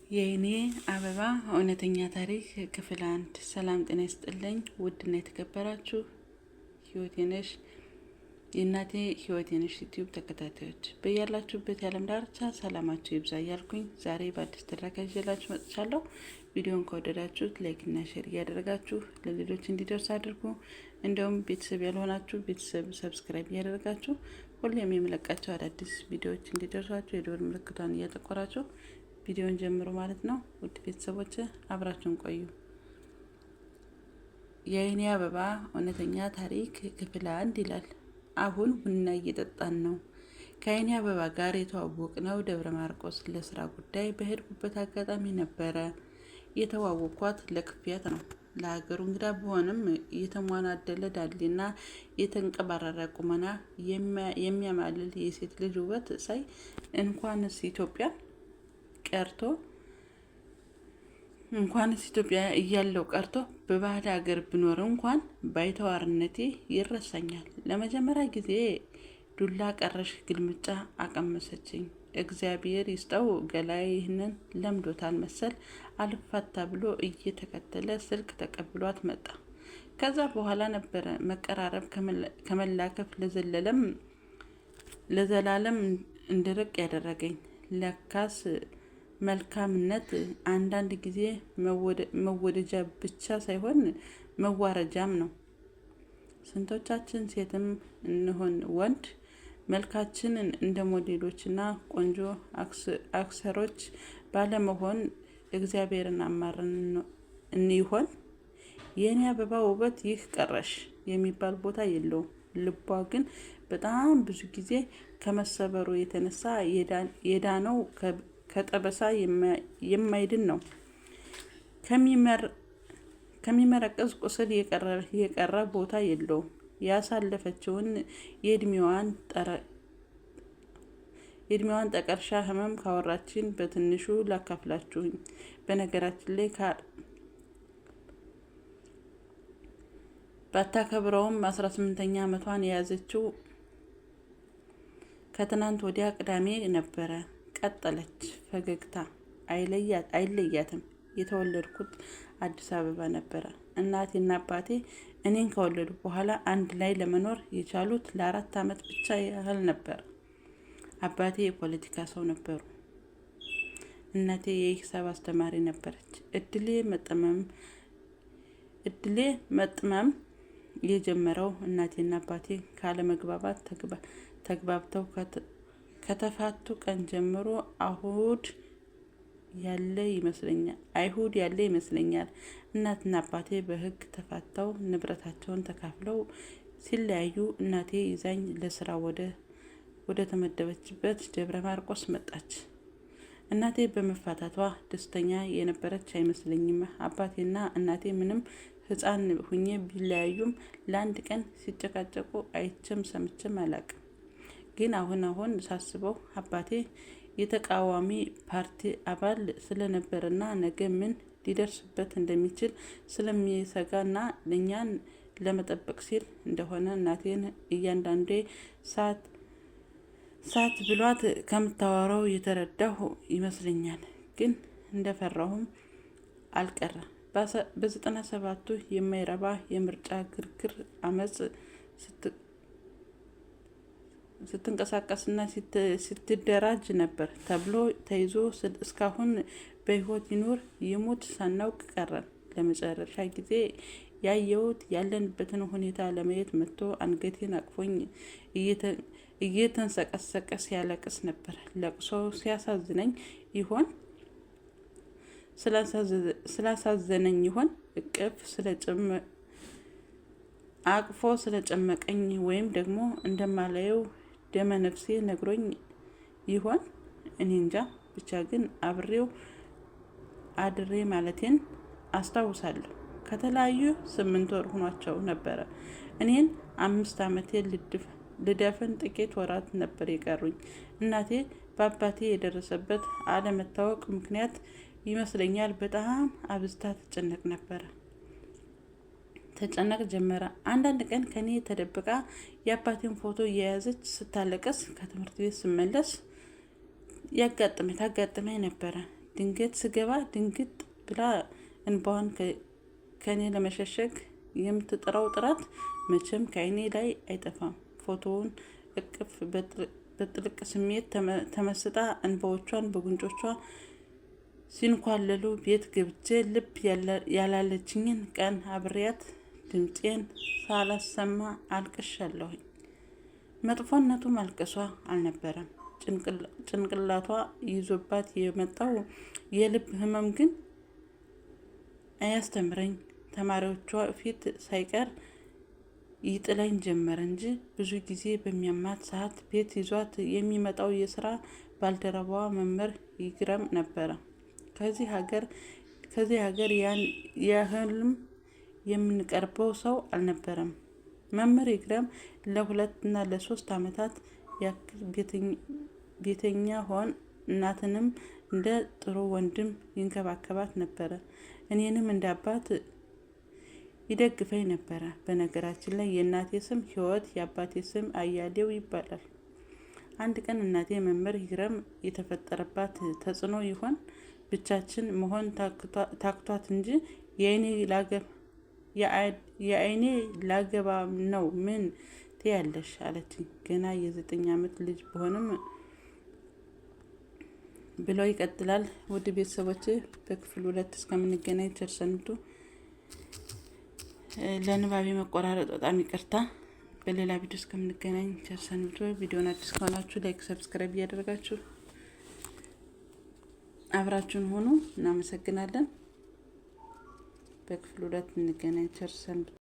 የእኔ አበባ እውነተኛ ታሪክ ክፍል 1። ሰላም ጤና ይስጥልኝ። ውድና የተከበራችሁ ህይወቴ ነሽ የእናቴ ህይወቴ ነሽ ዩቲዩብ ተከታታዮች፣ በያላችሁበት የዓለም ዳርቻ ሰላማችሁ ይብዛ እያልኩኝ ዛሬ በአዲስ ትረካ ይዤላችሁ መጥቻለሁ። ቪዲዮን ከወደዳችሁት like እና share እያደረጋችሁ ለሌሎች እንዲደርስ አድርጉ። እንዲሁም ቤተሰብ ያልሆናችሁ ቤተሰብ subscribe እያደረጋችሁ ሁሌም የምለቃቸው አዳዲስ ቪዲዮዎች እንዲደርሷችሁ የደወል ምልክቷን እያጠቆራችሁ ቪዲዮን ጀምሩ ማለት ነው። ውድ ቤተሰቦች አብራችሁን ቆዩ። የአይኔ አበባ እውነተኛ ታሪክ ክፍል 1 ይላል። አሁን ቡና እየጠጣን ነው። ከአይኔ አበባ ጋር የተዋወቅነው ደብረ ማርቆስ ለስራ ጉዳይ በሄድኩበት አጋጣሚ ነበረ። የተዋወቅኳት ለክፍያት ነው። ለሀገሩ እንግዳ ብሆንም የተሟናደለ ዳሌና የተንቀባረረ ቁመና፣ የሚያማልል የሴት ልጅ ውበት ሳይ እንኳንስ ኢትዮጵያ ቀርቶ እንኳንስ ኢትዮጵያ እያለው ቀርቶ በባዕድ ሀገር ብኖር እንኳን ባይተዋርነቴ ይረሳኛል። ለመጀመሪያ ጊዜ ዱላ ቀረሽ ግልምጫ አቀመሰችኝ። እግዚአብሔር ይስጠው ገላዬ ይህንን ለምዶታል መሰል አልፋታ ብሎ እየተከተለ ስልክ ተቀብሏት መጣ። ከዛ በኋላ ነበረ መቀራረብ ከመላከፍ ለዘላለም እንድርቅ ያደረገኝ። ለካስ መልካምነት አንዳንድ ጊዜ መወደጃ ብቻ ሳይሆን መዋረጃም ነው። ስንቶቻችን ሴትም እንሆን ወንድ መልካችንን እንደ ሞዴሎችና ቆንጆ አክሰሮች ባለመሆን እግዚአብሔርን አማረን እንይሆን? የእኔ አበባ ውበት ይህ ቀረሽ የሚባል ቦታ የለውም። ልቧ ግን በጣም ብዙ ጊዜ ከመሰበሩ የተነሳ የዳነው ከጠበሳ የማይድን ነው። ከሚመረቀዝ ቁስል የቀረ ቦታ የለውም። ያሳለፈችውን የእድሜዋን ጠቀርሻ ህመም ካወራችን በትንሹ ላካፍላችሁኝ። በነገራችን ላይ ባታከብረውም 18ኛ ዓመቷን የያዘችው ከትናንት ወዲያ ቅዳሜ ነበረ። ቀጠለች። ፈገግታ አይለያትም። የተወለድኩት አዲስ አበባ ነበረ። እናቴና አባቴ እኔን ከወለዱ በኋላ አንድ ላይ ለመኖር የቻሉት ለ4 ዓመት ብቻ ያህል ነበር። አባቴ የፖለቲካ ሰው ነበሩ። እናቴ የሂሳብ አስተማሪ ነበረች። እድሌ መጥመም የጀመረው እናቴና አባቴ ካለመግባባት ተግባብተው ከተፋቱ ቀን ጀምሮ አይሁድ ያለ ይመስለኛል። እናትና አባቴ በሕግ ተፋተው ንብረታቸውን ተካፍለው ሲለያዩ እናቴ ይዛኝ ለስራ ወደ ተመደበችበት ደብረ ማርቆስ መጣች። እናቴ በመፋታቷ ደስተኛ የነበረች አይመስለኝም። አባቴና እናቴ ምንም ሕፃን ሁኜ ቢለያዩም ለአንድ ቀን ሲጨቃጨቁ አይቼም ሰምቼም አላቅም። ግን አሁን አሁን ሳስበው አባቴ የተቃዋሚ ፓርቲ አባል ስለነበረና ነገ ምን ሊደርስበት እንደሚችል ስለሚሰጋና እኛን ለመጠበቅ ሲል እንደሆነ እናቴን እያንዳንዴ ሳት ብሏት ከምታወራው የተረዳሁ ይመስለኛል። ግን እንደፈራሁም አልቀረ። በ97ቱ የማይረባ የምርጫ ግርግር አመፅ ስትንቀሳቀስና ስትደራጅ ነበር ተብሎ ተይዞ እስካሁን በሕይወት ይኑር ይሙት ሳናውቅ ቀረን። ለመጨረሻ ጊዜ ያየሁት ያለንበትን ሁኔታ ለማየት መጥቶ አንገቴን አቅፎኝ እየተንሰቀሰቀ ሲያለቅስ ነበር። ለቅሶ ሲያሳዝነኝ ይሆን ስላሳዘነኝ ይሆን እቅፍ አቅፎ ስለጨመቀኝ ወይም ደግሞ እንደማላየው ደመ ነፍሴ ነግሮኝ ይሆን? እኔ እንጃ። ብቻ ግን አብሬው አድሬ ማለቴን አስታውሳለሁ። ከተለያዩ 8 ወር ሆኗቸው ነበረ። እኔን 5 ዓመቴ ልደፍን ጥቂት ወራት ነበር የቀሩኝ። እናቴ በአባቴ የደረሰበት አለመታወቅ ምክንያት ይመስለኛል በጣም አብዝታ ትጨነቅ ነበረ። ተጨነቅ ጀመረ። አንዳንድ ቀን ከኔ ተደብቃ የአባቴን ፎቶ እየያዘች ስታለቅስ ከትምህርት ቤት ስመለስ ታጋጥመኝ ነበረ። ድንገት ስገባ ድንግጥ ብላ እንባዋን ከእኔ ለመሸሸግ የምትጥረው ጥረት መቼም ከዓይኔ ላይ አይጠፋም። ፎቶውን እቅፍ በጥልቅ ስሜት ተመስጣ እንባዎቿን በጉንጮቿ ሲንኳለሉ ቤት ገብቼ ልብ ያላለችኝን ቀን አብሬያት ድምፄን ሳላሰማ አልቅሻለሁኝ። መጥፎነቱ ማልቀሷ አልነበረም። ጭንቅላቷ ይዞባት የመጣው የልብ ህመም ግን አያስተምረኝ ተማሪዎቿ ፊት ሳይቀር ይጥለኝ ጀመረ እንጂ ብዙ ጊዜ በሚያማት ሰዓት ቤት ይዟት የሚመጣው የስራ ባልደረባዋ መምህር ይግረም ነበረ። ከዚህ ሀገር ያህልም የምንቀርበው ሰው አልነበረም። መምህር ይግረም ለ2 እና ለ3 ዓመታት ያክል ቤተኛ ሆን እናትንም እንደ ጥሩ ወንድም ይንከባከባት ነበረ። እኔንም እንደ አባት ይደግፈኝ ነበረ። በነገራችን ላይ የእናቴ ስም ህይወት፣ የአባቴ ስም አያሌው ይባላል። አንድ ቀን እናቴ መምህር ይግረም የተፈጠረባት ተጽዕኖ ይሆን ብቻችን መሆን ታክቷት እንጂ የአይኔ ላገባ ነው ምን ትያለሽ አለችኝ። ገና የ9 ዓመት ልጅ ብሆንም ብሎ ይቀጥላል። ውድ ቤተሰቦች በክፍል ሁለት እስከምንገናኝ ቸር ሰንብቱ። ለንባቤ መቆራረጥ በጣም ይቅርታ። በሌላ ቪዲዮ እስከምንገናኝ ቸር ሰንብቱ። ቪዲዮን አዲስ ከሆናችሁ like፣ subscribe እያደረጋችሁ አብራችሁን ሆኑ። እናመሰግናለን። በክፍል ሁለት እንገናኝ። ቸር ሰንብቱ።